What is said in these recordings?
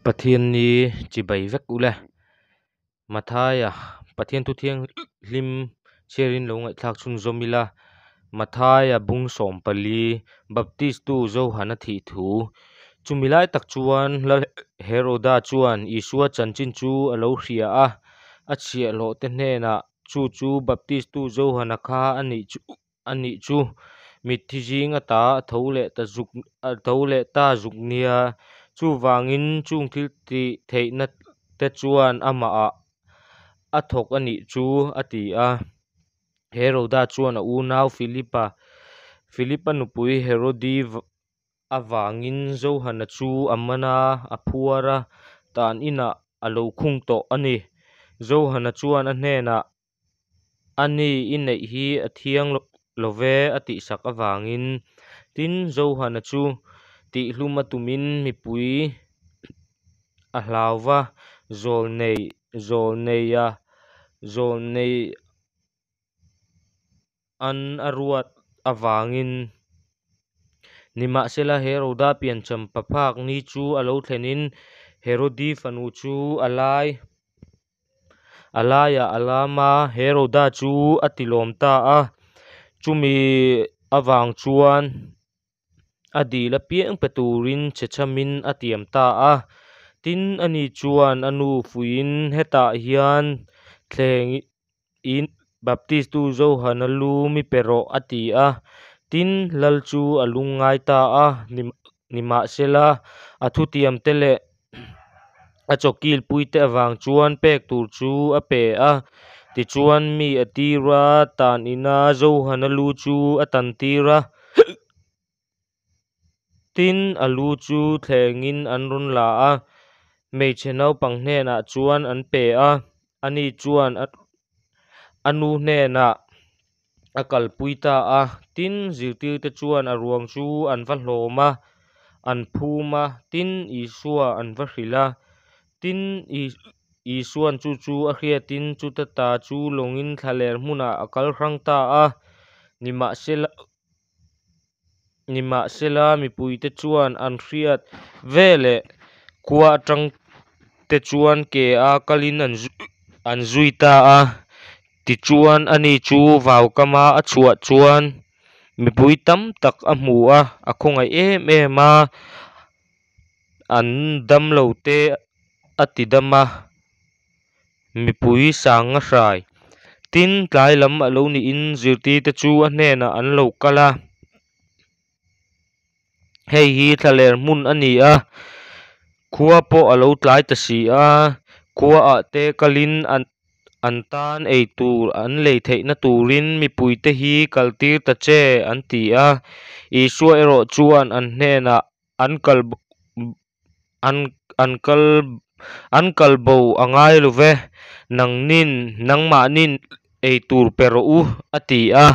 Pathianni chibai vek ule. Mathaia Pathian thu thianghlim chhiarin lo ngaihthlak chhunzawm ila. Mathaia bung 14 Baptistu Johana thih thu. Chumi lai tak chuan Lal Heroda chuan Isua chanchin chu a lo hria a, a chhiahhlawhte hnenah, Chu chu Baptistu Johana kha a nih chu. A nih chu, mitthi zing ata a tho leh ta zuk a tho leh ta zuk nia. Chuvangin chung thil tih theihna te chuan amahah a thawk a nih chu, a ti a. Heroda chuan a unau Philipa Philipa nupui Herodi avangin Johana chu a man a, a phuar a, tan inah a lo khung tawh a ni. Johana chuan a hnenah, A ni i neih hi a thiang lo ve a tihsak avangin. Tin, Johana chu tihhlum a tumin mipui a hlau va, zawlnei zawlneia zawlnei an a ruat avangin. Nimahsela, Heroda piancham paphak ni chu a lo thlenin Herodi fanu chu a lai. A laiah a lam a, Heroda chu a tilawm ta a. Chumi avang chuan a dil apiang pe turin chhechhamin a tiam ta a. Tin, ani chuan a nu fuihin, Hetah hian thlengin Baptistu Johana lu mi pe rawh, a ti a. Tin, lal chu a lungngai ta a, nimahsela a thutiamte leh A chawkilpuite avang chuan pek tur chu a pe a. Tichuan mi a tir a, tan ina Johana lu chu a tan tir a. Tin, a lu chu thlengin an rawn la a, hmeichhe naupang hnenah chuan an pe a. Ani chuan a nu hnenah a kalpui ta a. Tin, zirtirte chuan a ruang chu an va hlawm a, an phum a, tin, Isua an va hrilh a. Tin, Isuan chu chu a hriatin chuta ta chu lawngin thlaler hmunah a kal hrang ta a. Nimahsela, Nimahsela, mipuite chuan an hriat veleh khua atang te chuan ke a kalin an zui ta a. Tichuan, ani chu vaukama a chhuah chuan mipui tam tak a hmu a, a khawngaih em em a, an damlo te a ti dam a, mipui sanga hrai. Tin, tlai lam a lo niin zirtirte chu a hnenah an lo kal a. Hei hi thlaler hmun a ni a, khua pawh a lo tlai ta si a, khuaah te kalin an an tan ei tur an lei theihna turin mipuite hi kaltir ta che an ti a. Isua erawh chuan an hnenah an kal an an kal an kal bo a ngai lo ve, nangnin nangmahnin ei tur pe rawh u a ti a.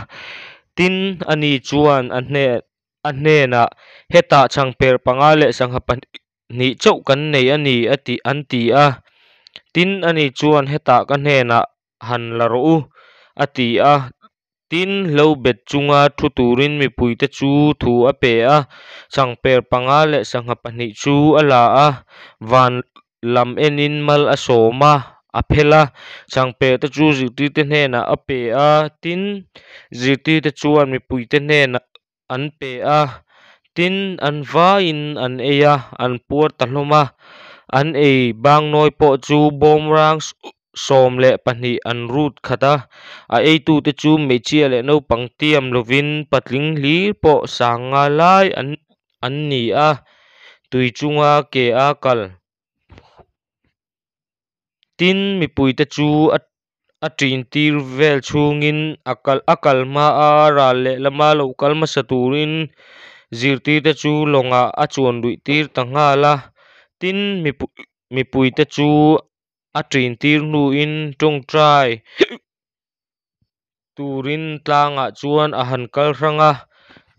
Tin, ani chuan a hnen a hnenah, Hetah chhangper panga leh sangha pahnih chauh kan nei a ni a ti an ti a. Tin, ani chuan, Hetah ka hnenah han la rawh u a ti a. Tin, hlo bet chunga thu turin mipuite chu thu a pe a, chhangper panga leh sangha pahnih chu a la a, van lam enin mal a sawm a, a phel a, chhangper te chu zirtirte hnenah a pe a, tin, zirtirte chuan mipuite hnenah an pe a, tin, an vaiin an ei a, an puar ta hlawm a, an ei bangnawi pawh chu bawmrang 12 an rut khat a, a eitute chu hmeichhia leh naupang tiam lovin patling hlir pawh sanga lai an an ni a, tui chunga ke a kal. Tin, mipuite chu a a ṭin tir vel chhungin a kal a kal hma a ral lehlama lo kal hmasa turin zirtirte chu lawngah a chuan luih tir ta nghal a. Tin, mipuite chu a ṭin tir hnuin tawngtai turin tlangah chuan a han kal hrang a.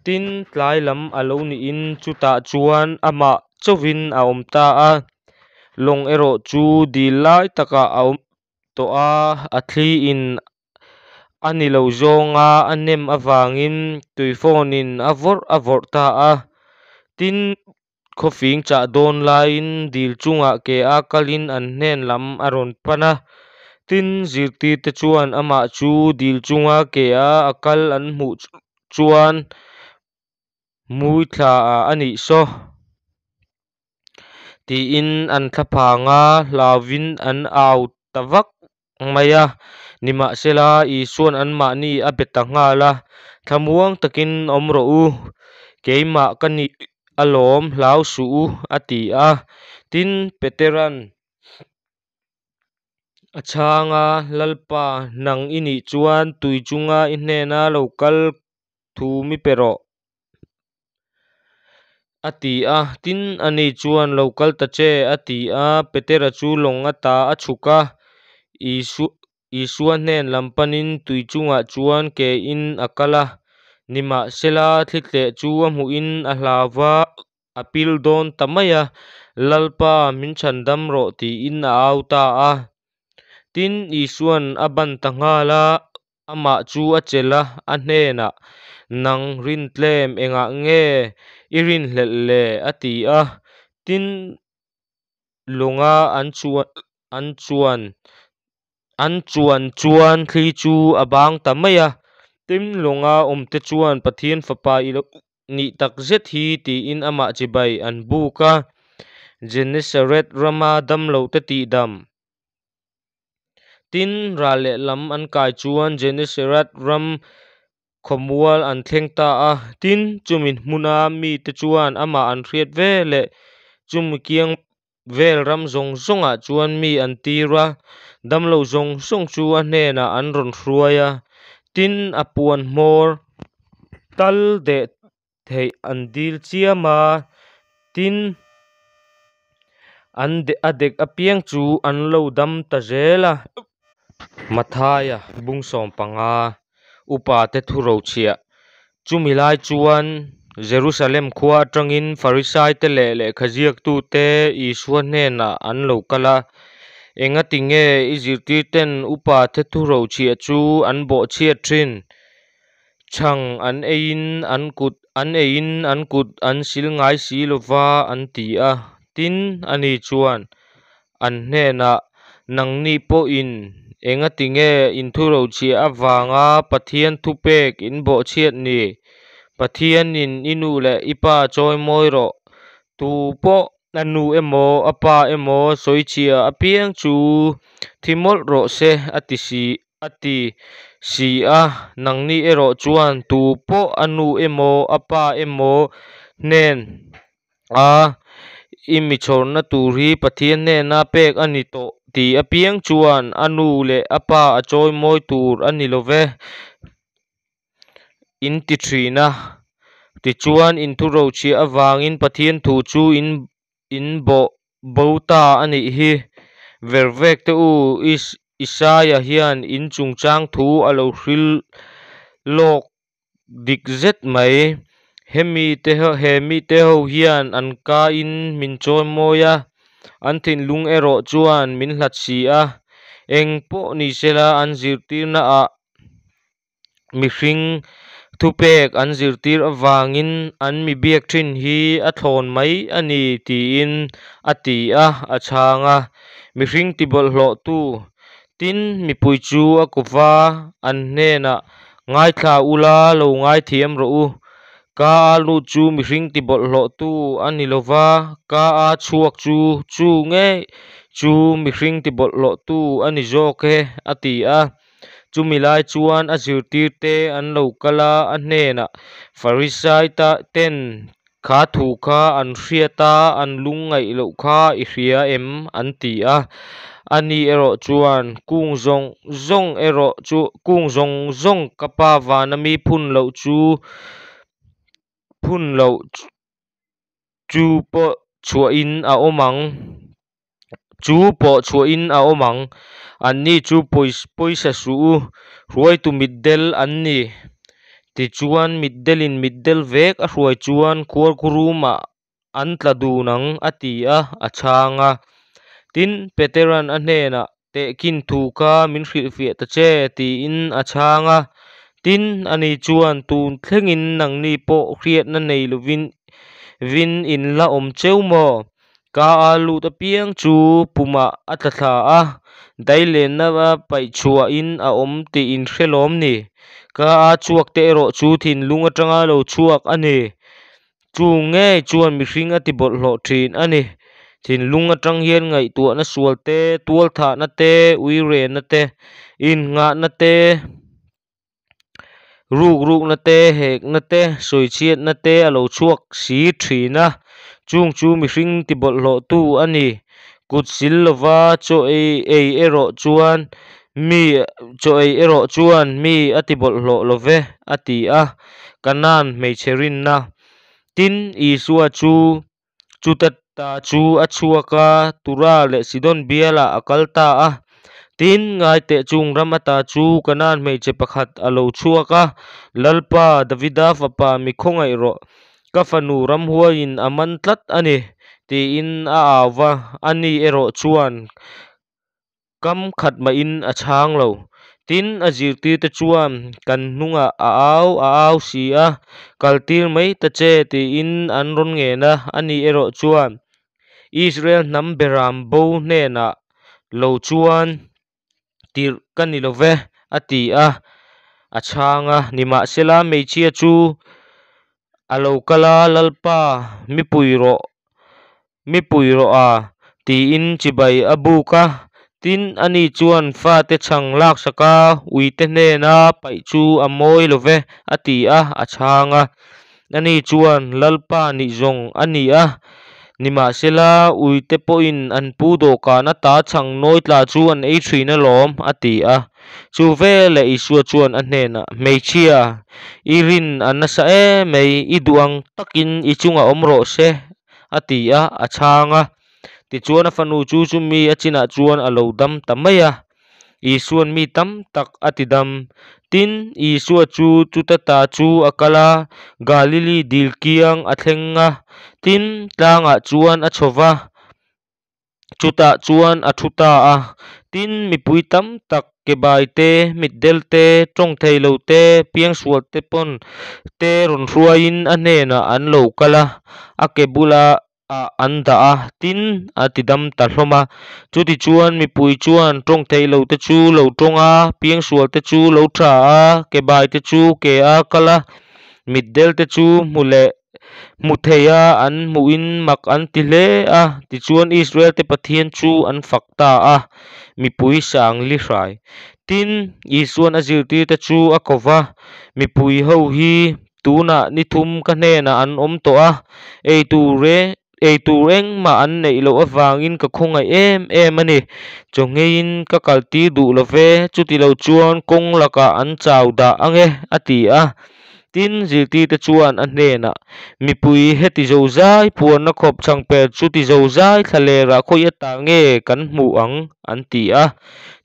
Tin, tlai lam a lo niin chutah chuan amah chauhin a awm ta a. Lawng erawh chu dil lai takah a awm tawh a, a thli in a ni lo zawnga a nem avangin tuifawnin a vawrh a vawrh ta a. Tin. Khawfîng chah dâwn laiin dîl chungah ke a kalin an hnên lam a rawn pan a. Tin, zirtîrte chuan amah chu dîl chunga ke a a kal an hmuh chuan, Muithla a nih saw! Tiin an thlaphang a, hlauvin an au ta vak mai a. Nimahsela, Isua'n anmahni a be ta nghal a, Thlamuang takin awm rawh u, keimah ka ni alawm, hlau suh u, a ti a. Tin, Petera'n a chhang a, Lalpa, nang i nih chuan tui chunga i hnena lo kal thu mi pe rawh. A ti a. Tin, ani chuan, Lo kal ta che, a ti a. Petera chu lawng ata a chhuk a, Isua hnen lam panin tui chungah chuan kein a kal a. Nimahsela, thli tleh chu a hmuhin a hlau va, a pil dawn ta mai a, Lalpa, min chhandam rawh, tiin a au ta a. Tin, Isua'n a ban ta nghal a, amah chu a chelh a, a hnenah, Nang rintlem, engah nge i rinhlelh le? a ti a. Tin, lawnga an chuan an chuan chuan thli chu a bang ta mai a. Tin, lawnga awmte chuan, Pathian Fapa i lo nih tak zet hi, tiin amah chibai an buk a. Genesaret rama damlote tihdam. Tin, ral lehlam an kai chuan Genesaret ram khawmual an thleng ta a. Tin, chumi hmuna mite chuan amah an hriat veleh chumi kiang vel ram zawng zawngah chuan mi an tir a, damlo zawng zawng chu a hnenah an rawn hruai a. Tin, a puan hmawr tal deh theih an dil chiam a, tin, an a dek apiang chu an lo dam ta zel a. Mathaia bung 15, Upate thurochhiah. Chumi lai chuan Jerusalem khua atangin Farisaite leh lehkhaziaktute Isua hnenah an lo kal a, Engati nge i zirtirten upate thurochhiah chu an bawhchhiat thin? Chhang an eiin an kut an eiin an kut an sil ngai si lo va, an ti a. Tin, ani chuan an hnenah, Nangni pawhin engati nge in thurochhiah avanga Pathian thupek in bawhchhiat ni? Pathianin i nu leh i pa chawimawi rawh, tu pawh A nu emaw, a pa emaw sawichhia apiang chu thi mawlh rawh se, a ti si, a ti si a. Nangni erawh chuan tu pawh a nu emaw, a pa emaw hnen a i mi chhawrna tur hi Pathian hnena pek a ni tawh ti apiang chuan a nu leh a pa a chawimawi tur a ni lo ve. In ti thin a. Tichuan, in thurochhiah avangin Pathian thu chu in in bawh bo ta a nih hi. Vervek te u, Isaia hian in chungchang thu a lo hril lawk dik zet mai. Hemi te he mite ho hian an ka in min chawimawi a, an thinlung erawh chuan min hlat si a. Eng pawh ni sela an zirtirna ah Mihring thupek an zirtir avangin an mi biak thin hi a thlawn mai a ni tiin a ti a, a chhang a. Mihring tibawlhhlawhtu tin mipui chu a ko va, an hnenah, Ngaithla ula, lo ngaithiam rawh u. Ka a lut chu mihring tibawlhhlawhtu a ni lo va, ka a chhuak chu chu ngei chu mihring tibawlhhlawhtu a ni zawk e, a ti a. Chumi lai chuan a zirtirte an lo kal a, a hnenah, Farisai ten kha thu kha an hriat a, an lungngaih loh kha i hria em? an ti a. Ani erawh chuan, Kung zawng zawng erawh chu kung zawng zawng ka Pa vana mi phun loh chu phun loh chu pawh chhuahin a awm ang. Chu pawh chhuahin a awm ang. Anni chu pawisa suh u, hruaitu mitdel an ni. Tichuan mitdelin mitdel vek a hruai chuan khuarkhurumah an tla dun ang, a ti a, a chhang a. Tin, Petera'n a hnenah, Tehkhin thu kha min hrilhfiah ta che, tiin a chhang a. Tin, ani chuan, Tun thlengin nangni pawh hriatna nei lovin. vin in la awm cheu maw? Ka-a lut apiang chu pumah a tla thla a, dailenna paih chhuahin a awm tih in hre lawm ni? Ka-a chhuakte erawh chu thinlung atanga lo chhuak a ni. Chung ngei chuan mihring a tibawlhhlawh thin a ni. Thinlung atang hian ngaihtuahna sual te, tualthahna te, uirena te, innghahna te, Rukrukna te, hekna te, sawichhiatna te a lo chhuak si thin a, chung chu mihring tibawlhhlawhtu a ni. Kut sil lova chaw ei erawh chuan mi chaw ei erawh chuan mi a tibawlhhlawh lo ve, a ti a. Kanaan hmeichhe rinna. Tin, Isua chu Chuta ta chu a chhuak a, Tura leh Sidon bialah a kal ta a. Tin, ngaiteh chung ram ata chu Kanaan hmeichhe pakhat a lo chhuak a, Lalpa, Davida fapa mi khawngaih rawh, ka fanu ramhuaiin a man tlat a ni, tiin a au va, ani erawh chuan Kam khat mahin a chhang lo. Tin, a zirtirte chuan, Kan hnungah a au a au si a, kaltir mai ta che, tiin an rawn ngen a. Ani erawh chuan, Israel hnam beram bo hnenah lo chuan tirh ka ni lo ve, a ti a, a chhang a. Nimahsela, hmeichhia chu a lo kal a, Lalpa, mi pui rawh, Mi pui rawh a, tiin chibai a buk a. Tin, ani chuan fate chhang laksak a, uite hnena paih chu a mawi lo ve, a ti a, a chhang a. Ani chuan, Lalpa nih zawng a ni a, nimahsela uite pawhin an pu dawhkan ata chhang nawi tla chu an ei thin alawm, a ti a. Chu veleh Isua chuan a hnenah, Hmeichhia, i rin a nasa em mai, i duh ang takin i chungah awm rawh se, a ti a, a chhang a. Tichuan a fanu chu chumi a chinah chuan a lo dam ta mai a. Isua'n mi tam tak a ti dam. Tin, Isua chu chuta ta chu a kal a, Galili dil kiang a thleng a. Tin, tlangah chuan a chho va. Chutah chuan a thu ta a. Tin, mipui tam tak kebai te, mitdel te, tawng thei lo te, piangsual te pawn te rawn hruaiin a hnenah an lo kal a, a ke bulah ah an dah a, tin, a ti dam ta hlawm a. Chutichuan mipui chuan tawng thei lo te chu lo tawng a, piangsual te chu lo tha a, kebai te chu ke a kal a, mitdel te chu hmu leh Hmu thei a, an hmuhin mak an ti hle a, tichuan Israel-te Pathian chu an fak ta a, mipui sang li hrai. Tin, Isua'n a zirtirte chu a ko va, Mipui ho hi tunah ni thum ka hnenah an awm tawh a, ei tur reng ei tur engmah an neih loh avangin ka khawngaih em em a ni. Chawngheiin ka kaltir duh lo ve, chutilo chuan kawng lakah an chau dah ang e, a ti a. Tin, zirtirte chuan a hnenah, Mipui heti zozai puanna khawp chhangper chu ti zozai thlalerah khawi ata nge kan hmuh ang? an ti a.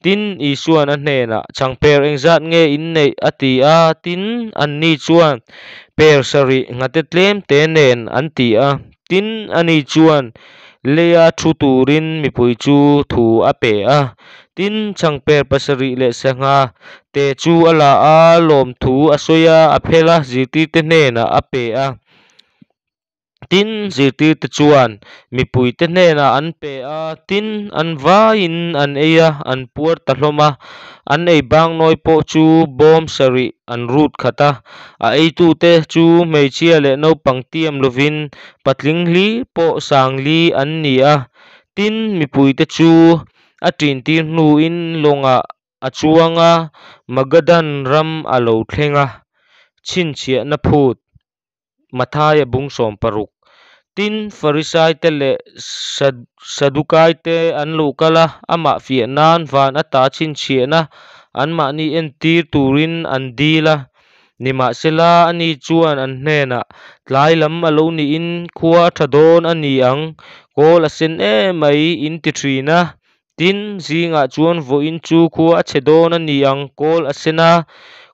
Tin, Isua'n a hnenah, Chhangper engzat nge in neih? a ti a. Tin, anni chuan, Per sarih nghate tlemte nen, an ti a. Tin, ani chuan leia thu turin mipui chu thu a pe a. Tin, chhangper pasarih leh sangha te chu a la a, lawmthu a sawi a, a phel a, zirtirte hnenah a pe a. Tin, zirtirte chuan mipuite hnenah an pe a, tin, an vaiin an ei a, an puar ta hlawm a. An ei bangnawi pawh chu bawm sarih an rut khat a, a eitute chu hmeichhia leh naupang tiam lovin patling hli pawh sangli an ni a. Tin, mipuite chu a ṭintir hnuin lawngah a chuang a, Magadan ram a lo thleng a, chhinchhiahna phut. Mathaia bung 16. Tin, Farisaite leh Sadukaite an lo kal a, amah fiah nan van ata chhinchhiahna anmahni entir turin an dil a. Nimahsela, ani chuan an hnenah, Tlai lam a lo niin khua a tha dawn a ni ang, kawl a sen em mai, in ti thin a. Tin, zingah chuan vawiin chu khua a chhe dawn a ni ang, kawl a sen a,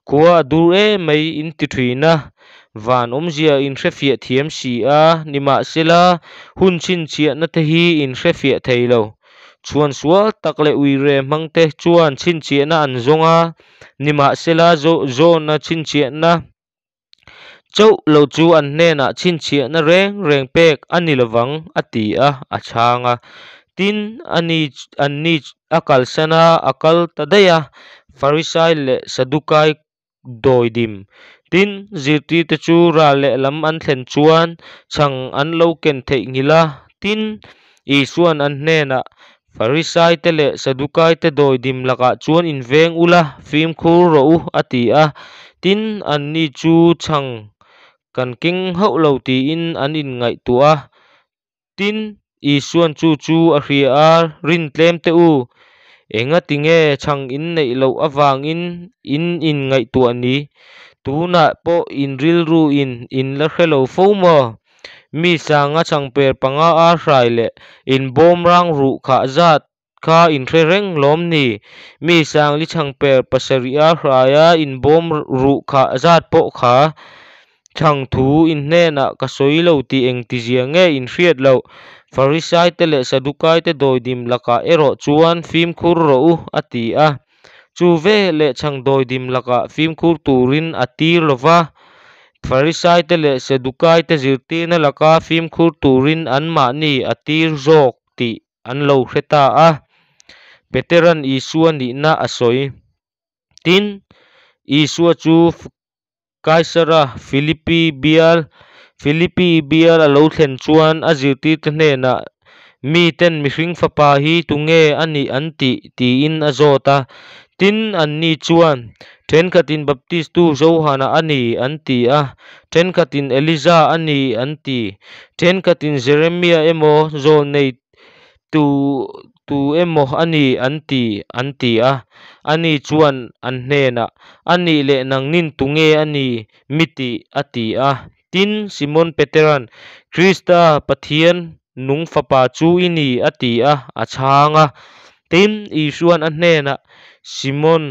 khua a dur em mai in ti thin a. Van awmzia in hrefiah thiam si a, nimahsela hun chhinchhiahna te hi in hrefiah thei lo. Chhuan sual tak leh uire hmangte chuan chhinchhiahna an zawng a, nimahsela Jona chhinchhiahna. Chauh lo chu an hnenah chhinchhiahna reng reng pek a ni lovang, a ti a, a chhang a. Tin, ani anni a kalsan a, a kal ta daih a. Farisai leh Sadukai dawidim. Tin, zirtirte chu ral lehlam an thlen chuan chhang an lo ken theihnghilh a. Tin, Isua'n an hnenah, Farisaite leh Sadukaite dawidim lakah chuan inveng ula, fimkhur rawh u, a ti a. Tin, anni chu chhang kan keng hauh lo tiin an inngaihtuah a. Tin, Isua'n chu chu a hria a, Rin tlem teh u, engati nge chhang in neih loh avangin in inngaihtuah ni? Tunah pawh in rilruin in la hre lo fo maw? Mi sanga chhangper panga a hrai leh in bawmrang ruh khah zat kha in hre reng lawm ni? Mi sangli chhangper pasarih a hraia in bawm ruh khah zat pawh kha chhang thu in hnenah ka sawi lo tih engtizia nge in hriat loh? Farisaite leh Sadukaite dawidim lakah erawh chuan fimkhur rawh u, a ti a. Chu veleh chhang dawidim lakah fimkhur turin a tir lo va, Farisaite leh Sadukaite zirtirna laka fimkhur turin anmahni a tir zawk tih an lo hre ta a. Petera'n Isua nihna a sawi. Tin, Isua chu Kaisara Philippi bial Philippi bial a lo thlen chuan a zirtirte hnenah, Miten mihring fapa hi tunge a nih an tih? tiin a zawt a. Tin, anni chuan, Thenkhatin Baptistu Johana a ni, an ti a, thenkhatin Elija a ni, an ti, thenkhatin Jeremia emaw zawlnei tu tu emaw a ni, an ti, an ti a. Ani chuan an hnenah, A nih leh nangnin tunge a ni mi tih? a ti a. Tin, Simon Petera'n, Krista, Pathian nung Fapa chu i ni, a ti a, a chhang a. Tin, Isua'n a hnenah, Simon,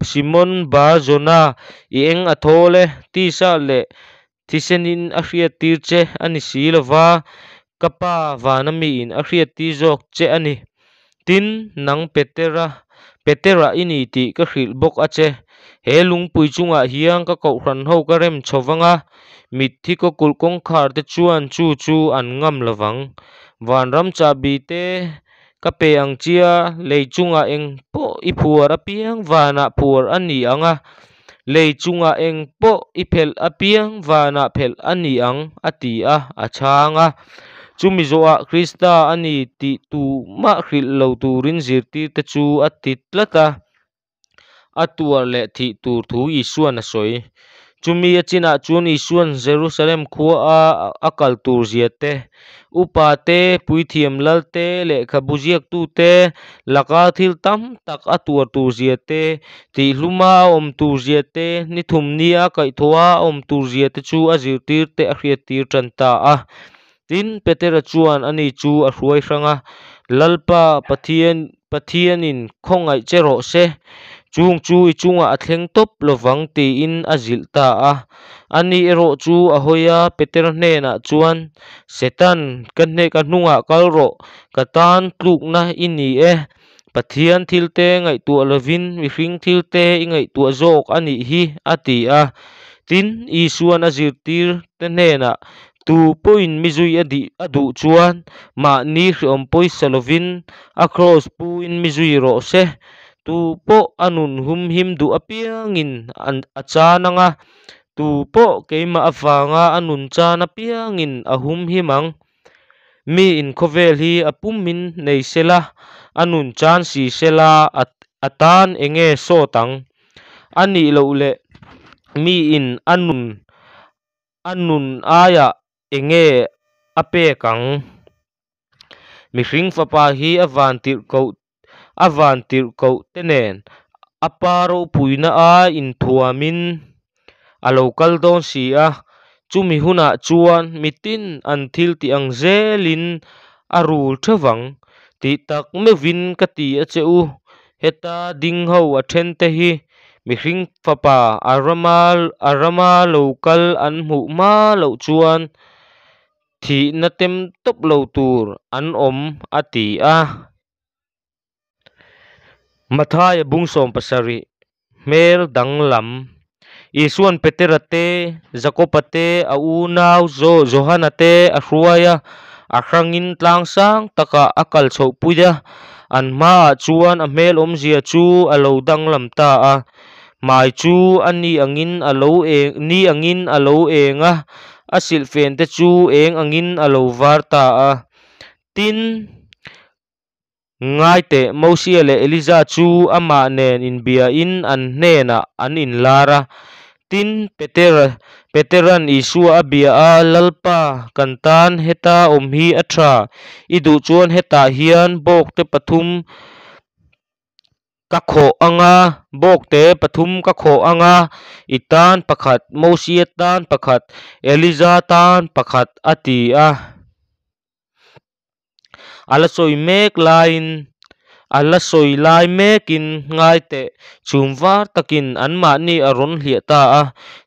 Simon Bar-Jona, i eng a thawl e, tisa leh thisenin a hriattir che a ni si lo va, ka Pa vana miin a hriattir zawk che a ni. Tin, nang Petera, Petera i ni tih ka hrilh bawk a che. He lungpui chungah hian ka kohhran ho ka rem chho vang a, mitthi kawkulh kawngkhar te chuan chu chu an ngam lo vang. Vanram chahbi te ka pe ang chia, lei chungah eng pawh i phuar apiang vanah phuar a ni ang a, lei chungah eng pawh i phelh apiang vanah phelh a ni ang, a ti a, a chhang a. Chumi zawhah Krista a ni tih tumah hrilh lo turin zirtirte chu a ti tlat a. A tuar leh thih tur thu Isua'n a sawi. Chumi a chinah chuan Isua'n Jerusalem khuaa a kal tur zia te, upa te, puithiam lal te, lehkhabu ziaktu te laka thil tam tak a tuar tur zia te, tihhluma a awm tur zia te, ni thum nia kaihthawha a awm tur zia te chu a zirtirte a hriattir tan ta a. Tin, Petera chuan ani chu a hruai hrang a, Lalpa, Pathian, Pathianin khawngaih che rawh se, chung chu i chungah a thleng tawp lovang tiin a zilh ta a. Ani erawh chu a hawi a, Petera hnenah chuan, Setan, ka hne ka hnungah kal rawh, ka tan tlukna i ni e. Pathian thilte ngaihtuah lovin mihring thilte i ngaihtuah zawk a nih hi, a ti a. Tin, Isua'n a zirtirte hnenah, Tu pawhin mi zui a dih a duh chuan mahni hreawm pawisa lovin a kraws puin mi zui rawh se. Tu pawh a nun humhim duh apiangin a chan ang a, tu pawh keimah avanga a nun chan apiangin a humhim ang. Mi in khawvel hi a pumin nei sela, a nun chan si sela a tan enge sawt ang? A nih loh leh mi in a nun a nun aiah enge a pek ang? Mihring fapa hi a vantirhkoh a vantirhkoh te nen a pa ropuina a inthuamin a lo kal dawn si a, chumi hunah chuan mitin an thil tih ang zelin a rul theuh vang. Tih tak meuhvin ka ti a che u, heta ding ho a then te hi mihring fapa a rama a rama lo kal an hmuh hma loh chuan thihna tem tawp lo tur an awm a ti a. Mathaia bung 70 hmel danglam. Isuan Petera te, Jakoba te, a unau Johana te a hruai a, a hrangin tlang sang takah a kal chhohpui a, an hmaah chuan a hmel awmzia chu a lo danglam ta a, hmai chu a ni angin a lo eng ni angin a lo eng a, a silhfen te chu eng angin a lo var ta a. Tin, ngai teh, Mosia leh Elija chu amah nen inbiain an hnenah an inlar a. Tin, Petera, Peteran Isua a bia a, Lalpa, kan tan heta awm hi a tha. I duh chuan hetah hian bawkte pathum ka khawh ang a, bawkte pathum ka khawh ang a, i tan pakhat, Mosia tan pakhat, Elija tan pakhat, a ti a. A la sawi mek laiin, a la sawi lai mekin ngai teh chhum var takin anmahni a rawn hliah ta a.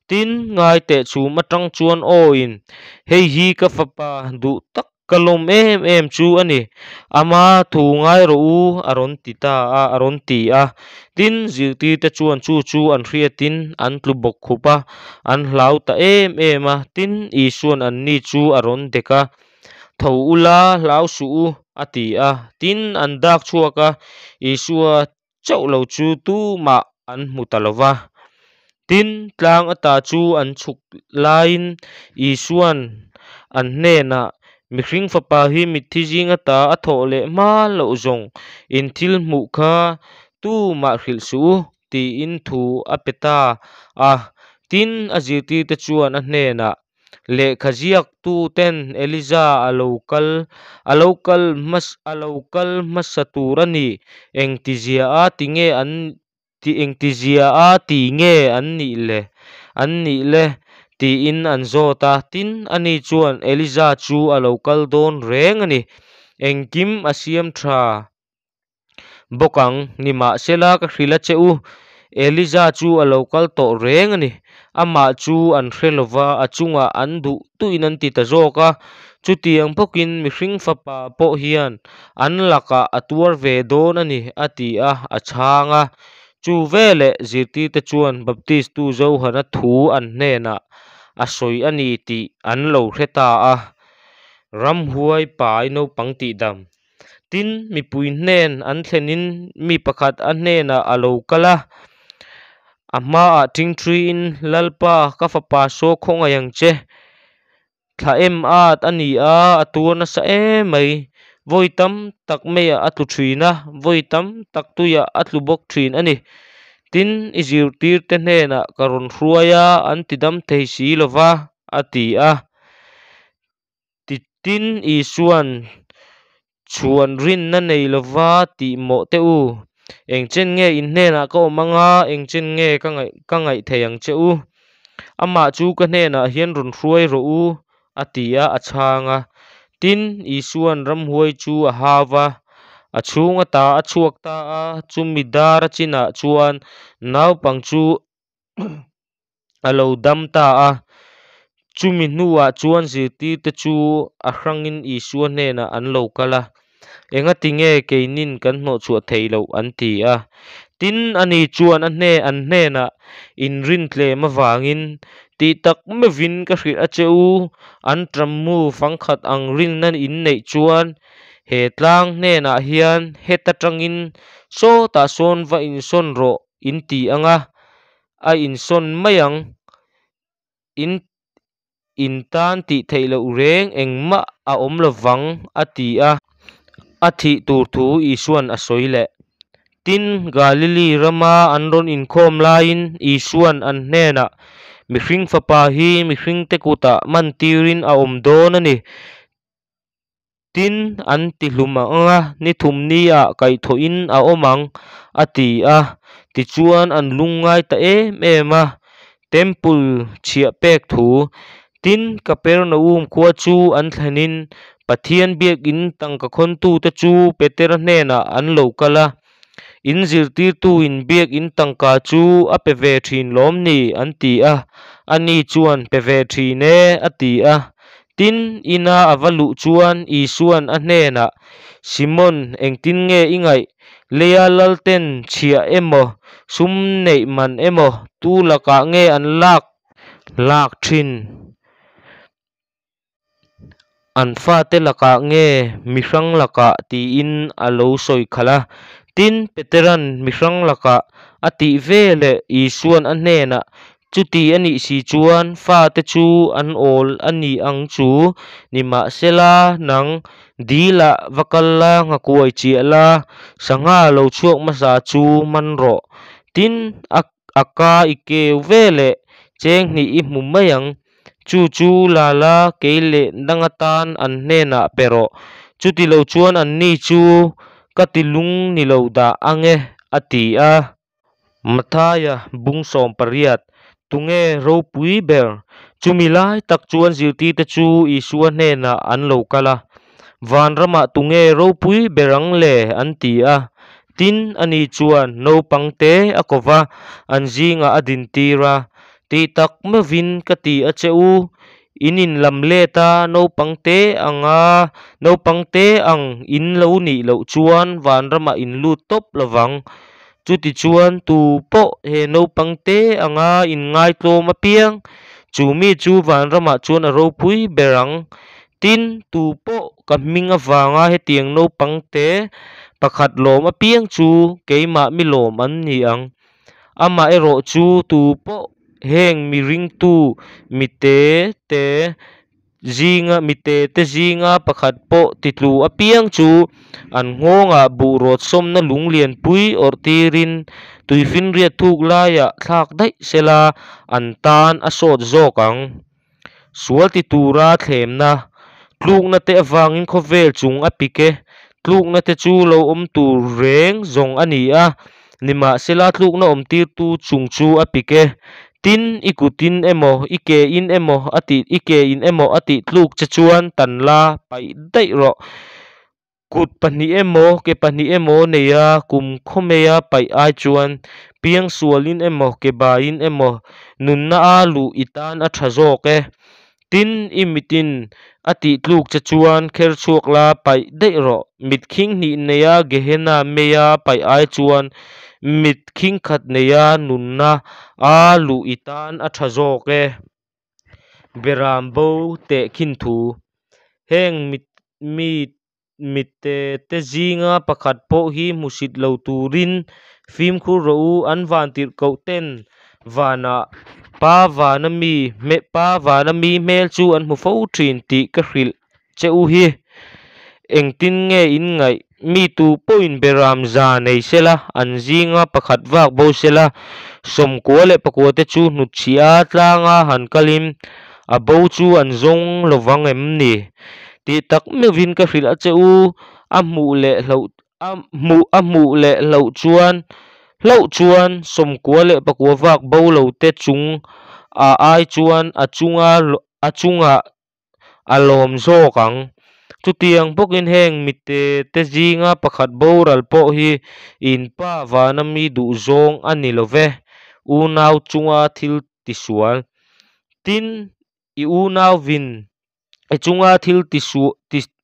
Tin, ngai teh chhum atang chuan awin, Hei hi ka fapa duh tak ka lawm em em chu a ni, ama thu ngai rawh u, a rawn ti ta a, a rawn ti a. Tin, zirtirte chuan chu chu an hriatin an tlu bawk khup a, an hlau ta em em a. Tin, Isuan anni chu a rawn dek a. Tho ula, hlau suh u, a ti a. Tin, an dak chhuak a, Isua chauh lo chu tumah an hmu ta lo va. Tin, tlang ata chu an chhuk laiin Isua'n an hnenah, Mihring Fapa hi mitthi zing ata a thawh leh hma loh zawng in thil hmuh kha tumah hrilh suh u, tiin thu a pe ta a. Tin, a zirtirte chuan a hnenah, Lehkha ziaktuten Elija a lo kal a lo kal a lo kal hmasa tur a ni. Engtizia a ti nge an engtizia a ti nge an nih le an nih le? tiin an zawt a. Tin, ani chuan Elija chu a lo kal dawn reng a ni. Engkim a siam tha. Bawk ang, nimahsela ka hrilh a che u, Elija chu a lo kal tawh reng a ni. Amah chu an hre lo va, a chungah an duh duhin an ti ta zawk a. Chutiang bawkin mihring fapa pawh hian an lakah a tuar ve dawn a ni, a ti a, a chhang a. Chu veleh zirtirte chuan Baptistu Johana thu an hnenah a sawi a ni tih an lo hre ta a. Ramhuai pai naupang tihdam. Tin, mipui hnen an thlenin mi pakhat a hnenah a lo kal a, a hmaah ṭingṭhiin, Lalpa, ka fapa saw khawngaih ang che. Thla em at a ni a, a tuar nasa em mai. Vawi tam tak meiah a tlu ṭhin a, vawi tam tak tuiah a tlu bawk ṭhin a ni. Tin, i zirtirte hnenah ka rawn hruai a, an tidam thei si lo va, a ti a. Tin, Isua'n chhuan rinna nei lova tih mawh teh u. Engchen nge in hnenah ka awm anga, engchen nge ka ngaih ka ngaih thei ang che u? Amah chu ka hnenah hian rawn hruai rawh u, a ti a, a chhang a. Tin, Isua'n ramhuai chu a hau va, a chhung ata a chhuak ta a, chumi dar a chinah chuan naupang chu a lo dam ta a. Chumi hnuah chuan zirtirte chu a hrangin Isua hnenah an lo kal a, Engati nge keinin kan hnawhchhuah theih loh? an ti a. Tin, ani chuan a hne an hnenah, In rintlem avangin tih tak meuhvin ka hrilh a che u, an ṭammu fangkhat ang rinna in neih chuan he tlang hnenah hian heta ṭangin sawtah sawn va insawn rawh in ti ang a, a insawn mai ang. In in tan tih theih loh reng engmah a awm lo vang, a ti a. A thih tur thu Isua'n a sawi leh. Tin, Galili rama an rawn inkhawm laiin Isua'n an hnenah, Mihring Fapa hi mihringte kutah mantirin a awm dawn a ni. Tin, an ti hlum ang a, ni thum niah kaihthawhin a awm ang, a ti a. Tichuan an lungngai ta em em a, Temple chhiah pek thu. Tin, Kapernaum khua chu an thlenin Pathian biakin tangka khawntute chu Petera hnenah an lo kal a, In zirtirtuin biakin tangka chu a pe ve thin lawm ni? an ti a. Ani chuan, Pe ve thin e, a ti a. Tin, ina a va luh chuan Isuan a hnenah, Simon, engtin nge i ngaih? Leia lalten chhiah emaw, sum neih man emaw tu lakah nge an lak lak thin? An fate lakah nge mi hrang lakah? tiin a lo sawi khalh a. Tin, Peteran mi hrang lakah a tih veleh Isuan a hnenah, Chuti a nih si chuan fate chu an awl a ni ang chu, nimahsela nang dilah va kal la, nghakuai chiah la, sangha lo chhuak hmasa chu man rawh. Tin, a ka i keu veleh cheng hnih i hmu mai ang. Chu chu la la, kei leh nang atan an hnenah pe rawh. Chuti lo chuan anni chu ka ti lung ni lo dah ang e, a ti a. Matthaia bung 18, Tunge ropui ber? Chumi lai tak chuan zirtirte chu Isua hnenah an lo kal a, Vanramah tunge ropui ber ang le? an ti a. Tin, ani chuan naupang te a ko va, an zingah a dintir a, Tih tak meuhvin ka ti a che u, in inlam let a, naupang te anga naupang te ang in lo nih loh chuan vanramah in lut tawp lo vang. Chutichuan, tu pawh he naupang te anga inngaitlawm apiang, chu mi chu vanramah chuan a ropui ber ang. Tin, tu pawh ka hming avanga hetiang naupang te pakhat lawm apiang chu keimah mi lawm an ni ang. Amaherawhchu, tu pawh heng mi ringtu mi te te zinga mi te te zinga pakhat pawh titlu apiang chu an nghawngah buh rawt sawmna lung lianpui awrh tirin tuifinriat thuk laiah thlak daih sela an tan a sawt zawk ang. Sual ti tura thlemna tlukna te avangin khawvel chung a pik e. Tlukna te chu lo awm tur reng zawng a ni a, nimahsela tlukna awm tirtu chung chu a pik e. Tin, i kutin emaw, i kein emaw a tih i kein emaw a tih tluk che chuan tan la paih daih rawh. Kut pahnih emaw, ke pahnih emaw neia kum khawmeia paih ai chuan piangsualin emaw, ke baiin emaw nunna a luh i tan a tha zawk e. Tin, i mitin a tih tluk che chuan kher chhuak la paih daih rawh. Mit khing hnih neia Gehenna meia paih ai chuan mit khing khat neia nunna a luh i tan a tha zawk e. Beram bo tehkhin thu. Heng mi Mite te zinga pakhat pawh hi hmusit lo turin fimkhur rawh u, an vantirhkoh ten vanah Pa vana mi Pa vana mi hmel chu an hmu fo thin tih ka hrilh che u hi. Engtin nge in ngaih? Mi tu pawhin beram za nei sela, an zinga pakhat vak bo sela, 98 te chu hnutchhiah a tlanga han kalin a bo chu an zawng lovang em ni? Tih tak meuhvin ka hrilh a che u, a hmuh leh hloh a hmuh a hmuh leh hloh chuan hloh chuan 99 vak bo lo te chung a ai chuan a chunga a chungah a lawm zawk ang. Chutiang bawkin heng mite te zinga pakhat boral pawh hi in pa vana mi duh zawng a ni lo ve, unau chunga thil tisual. Tin, i unauvin I chunga thil ti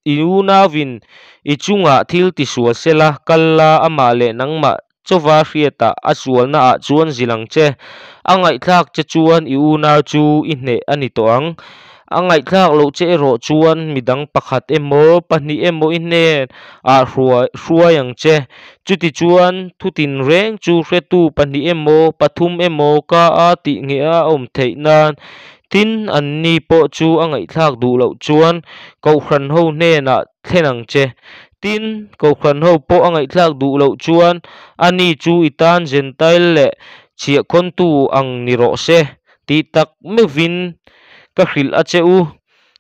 i unauvin i chungah thil ti sual sela, kal la, amah leh nangmah chauva hriatah a sualnaah chuan zilh ang che. A ngaihthlak che chuan i unau chu i hneh a ni tawh ang. A ngaihthlak loh che erawh chuan midang pakhat emaw, pahnih emaw i hnenah hruai ang che. Chutichuan, thu tinreng chu hretu pahnih emaw, pathum emaw ka a tih ngheh a awm theih nan Tin, anni pawh chu a ngaihthlak duh loh chuan Kohhran ho hnenah thlen ang che. Tin, Kohhran ho pawh a ngaihthlak duh loh chuan ani chu i tan Jentail leh chhiahkhawntu ang ni rawh se tih tak meuhvin ka hrilh a che u.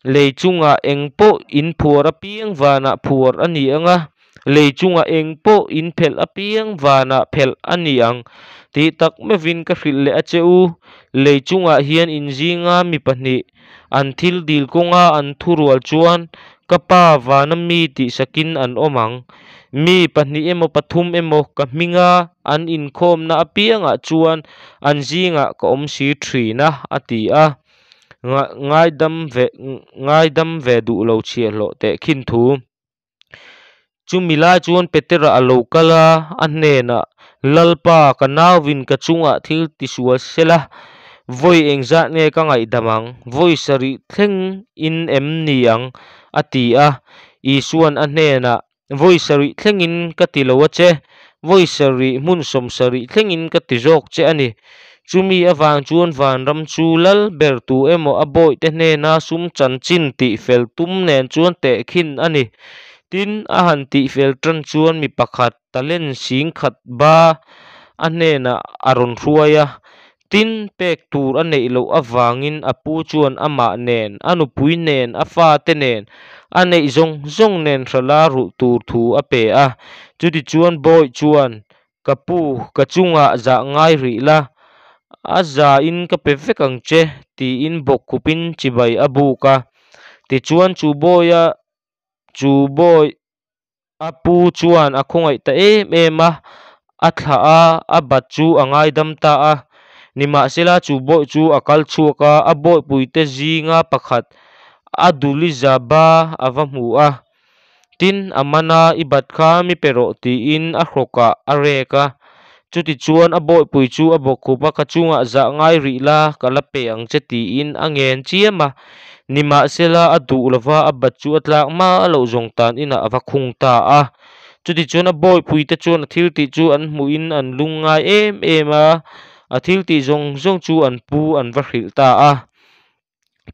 Lei chungah eng pawh in phuar apiang vanah phuar a ni ang a, Lei chungah eng pawh in phelh apiang vanah phelh a ni ang tih tak meuhvin ka hrilh leh a che u. Lei chungah hian in zinga mi pahnih an thil dil kawnga an thurual chuan ka Pa vana mi tihsakin an awm ang. Mi pahnih emaw pathum emaw ka hminga an inkhawmna apiangah chuan an zingah ka awm si thin a, a ti a. Ngaidam ve ngaidam ve duh lo chhiahhlawh tehkhin thu. Chumi lai chuan Petera a lo kal a, a hnenah, Lalpa, ka nauvin ka chungah thil tisual sela, vawi engzat nge ka ngaihdam ang? Vawi sarih thleng in em ni ang? a ti a. Isuan a hnenah, Vawi sarih thlengin ka ti lo a che, vawi sarih hmun sawmsarih thlengin ka ti zawk che a ni. Chumi avang chuan vanram chu lal ber tu emaw a bawihte hnena sum chanchin tihfel tum nen chuan tehkhin a ni. Tin, a han tihfel tan chuan mi pakhat talent singkhat ba a hnenah a rawn hruai a. Tin, pek tur a neih loh avangin a pu chuan amah nen, a nupui nen, a fate nen, a neih zawng zawng nen hrala rulh tur thu a pe a. Chutichuan bawih chuan, Ka pu, ka chungah zah ngai rih la, a zain ka pe vek ang che, tiin bawkkhupin chibai a buk a. Tichuan chu bawia chu bawi a pu chuan a khawngaih ta em em a, a thlah a, a bat chu a ngaidam ta a. Nimahsela chu bawih chu a kal chhuak a, a bawihpuite zinga pakhat a Dulizaba a va hmu a. Tin, a man a, I bat kha mi pe rawh tiin a hrawkah a rek a. Chutichuan a bawihpui chu a bawkkhup a, Ka chungah zah ngai rih la, ka la pe ang che tiin a ngen chiam a. Nimahsela a duh lova a bat chu a tlak hma loh zawng tan inah a va khung ta a. Chutichuan a bawihpuite chuan a thiltih chu an hmuhin an lungngai em em a, a thiltih zawng zawng chu an pu an va hrilh ta a.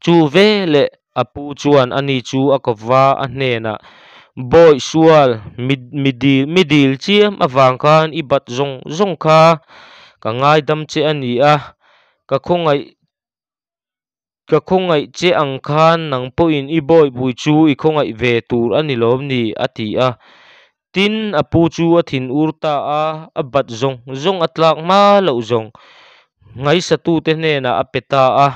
Chu veleh a pu chuan ani chu a ko va, a hnenah, Bawih sual, mi mi dil mi dil chiam avang khan i bat zawng zawng kha ka ngaidam che a ni a, ka khawngaih ka khawngaih che ang khan nang pawhin i bawihpui chu i khawngaih ve tur a ni lawm ni? a ti a. Tin, a pu chu a thin ur ta a, a bat zawng zawng a tlak hma loh zawng nghaisatute hnenah a pe ta a.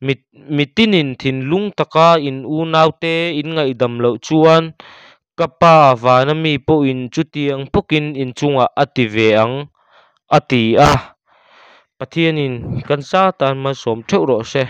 Mi mitinin thinlung taka in unaute in ngaihdam loh chuan ka Pa vana mi pawhin chutiang bawkin in chungah a ti ve ang, a ti a. Pathianin kan sa tan malsawm theuh rawh se.